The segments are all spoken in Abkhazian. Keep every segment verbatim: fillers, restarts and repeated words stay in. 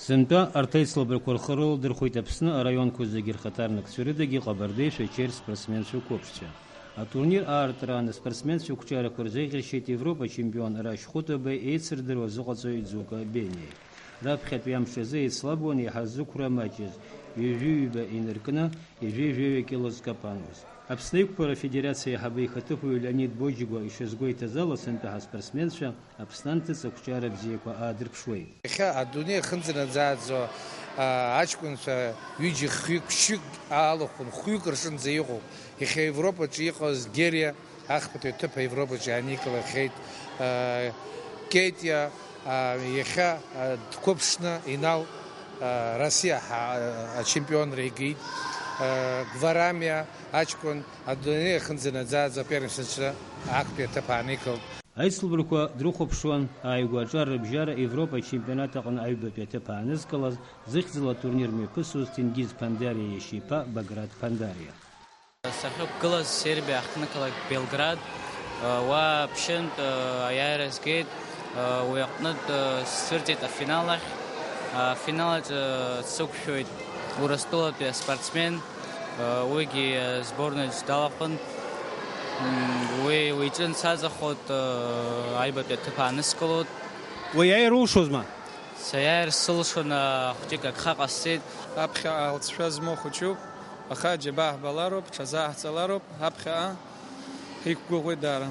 Сынтәа арҭ аицлабрақәа рхы рыладырхәеит Аԥсны араионқәа зегьы рхаҭарнакцәа рыдагьы ҟабардеи шәачеи рспортсменцәа қәыԥшцәа. Атурнир аартраан аспортсменцәа ақәҿиарақәа рзеиӷьаршьеит Европа чемпион Рашь Хәытабеи еицырдыруа зыҟаҵаҩ Ӡука Бениеи. Раԥхьатәи амш азы еицлабуан иаҳа зықәра маҷыз, ҩажәи ҩба инаркны, ҩажәи жәаҩа кило зкапануаз. Аԥсны Еиқәԥара Афедерациа аиҳабы ихаҭыԥуаҩ Леонид Боџьгәа ишазгәеиҭаз ала, сынтәа ҳаспортсменцәа Аԥсны анҭыҵ ақәҿиара бзиақәа аадырԥшуеит. Иахьа адунеи ахьынӡанаӡааӡо, аа, аҷкәынцәа ҩыџьа, хҩык, ԥшьҩык аалахәын, хәҩык рҿынӡа иҟоуп. Иахьа Европаҿы иҟаз Гериа ахԥатәи аҭыԥ Европаҿы иааникылахьеит, аа, Кетиа, аа, иахьа, аа, дқәыԥшны Инал, аа, Россиа ҳа-, ачемпионра игеит, аа, Гварамиа аҷкәын адунеи ахьынӡанаӡааӡо апермисенцәа актәи аҭыԥ ааникылт. Аицлабрақәа дрыхәаԥшуан ааигәа аҿар рыбжьара Европа ачемпионат аҟны аҩбатәи аҭыԥ аанызкылаз, зыхьӡала атурнир мҩаԥысуаз Ҭенгиз Ԥандариа иашьа иԥа Баграт Ԥандариа. Сахьықәгылаз Сербиа ахҭнықалақь Белград, уа ԥшьынтә аиааира згеит, уи аҟнытә сцәырҵит афинал ахь. Афинал аҿы сықәшәоит Урыстәылатәи аспортсмен, уигьы асборноиҿ далахәын. Уи уи иҿы нсаҵахоит, аҩбатәи аҭыԥ ааныскылоит. Уи иааир улшозма? Саиааир сылшон, ахәҷык агха ҟасҵеит. Аԥхьаҟа алҵшәа змоу хәыҷуп, аха аџьабаа ҳбалароуп, ҽазааҳҵалароуп, аԥхьаҟа ҳиқәгәыӷуеит даара.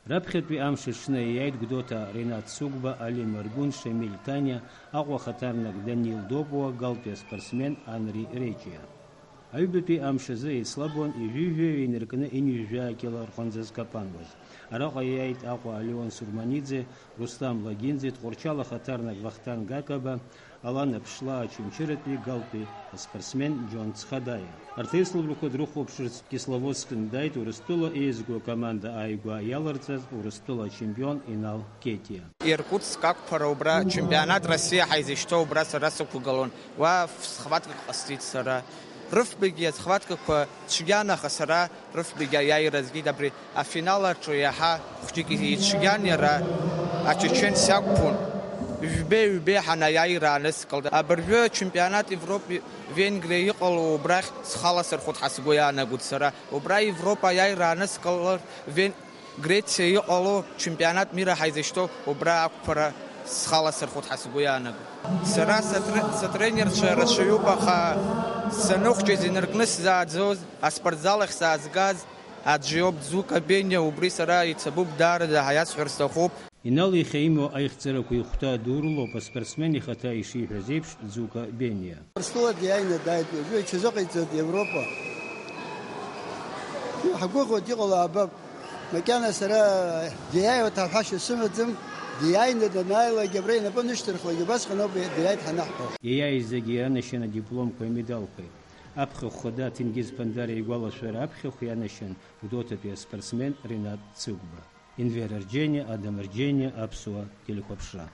Раԥхьатәи амш аҽны иааит Гәдоуҭа Ринат Цыгәба, Али Маргәын, Шамиль Ҭаниа, Аҟәа ахаҭарнак Данил Допуа, Галтәи аспортсмен Анри Реҷиа. Аҩбатәи амш азы еицлабуан ҩажәи жәаҩа инаркны ҩынҩажәи жәаа кило рҟынӡа зкапануаз. Араҟа иааит Аҟәа Леон Сурманиӡе, Рустам Лагинӡе, Тҟәарчал ахаҭарнак Вахтанг Акаба, Алана Ԥшлаа Очамчыратәи Галтәи аспортсмен Џьон Цхадаиа. Арҭ аицлабрақәа дрыхәаԥшырц Кисловодскны дааит Урыстәыла еизго акоманда ааигәа иаларҵаз Урыстәыла ачемпион Инал Кетиа. Иркутск ақәԥара убра, чемпионат Россиа ҳаизышьҭоу убра сара сықәгылон. Уа схваткак ҟасҵеит сара. Рыфбагьы асхваткақәа цәгьан, аха сара рыфбагьы аиааира згеит. Абри афинал аҿы иаҳа хәҷык ицәгьан иара, ачечен сиақәԥон. Ҩбеи-ҩбеи ҳанаиааира ааныскылт. Абыржәы ачемпионат Европа Венгриа иҟало убрахь схала сырхәыҭ ҳәа сгәы иаанагоит сара. Убра Европа аиааира ааныскылар Вен-, Грециа иҟало чемпионат мира ҳаизышьҭоу убра ақәԥара схала сырхәыҭ ҳәа сгәы иаанагоит. Сара сатре-, сатренерцәа рацәаҩуп, аха саныхәҷыз инаркны сзааӡоз аспортзал ахь саазгаз аӡәы иоуп, Дзука Бениа, убри сара ицабуп, даараӡа ҳаиасҳәар сҭахуп. Инал иахьа имоу аихҵарақәа ихәҭа адурылоуп, аспортсмен ихаҭа ишиҳәаз еиԥш, Дзука Бениа. Урыстәыла диааины дааит, уажәы иҽазыҟаиҵоит Европа. Ҳгәыӷуеит, иҟало аабап. Макьана сара диааиуеит ҳәа ҳәашьа сымаӡам, диааины данааилак, абра инапы нышьҭырхлак, убасҟан ауп диааит ҳанаҳҳәо. Иаиааиз зегьы ианашьан адипломқәеи амедалқәеи. Аԥхьахә хада Ҭенгиз Ԥандариа игәалашәара аԥхьахә ианашьан Гәдоуҭатәи аспортсмен Ринат Цыгәба. Енвер Арџьениа, Адам Арџьениа, Аԥсуа телехәаԥшра.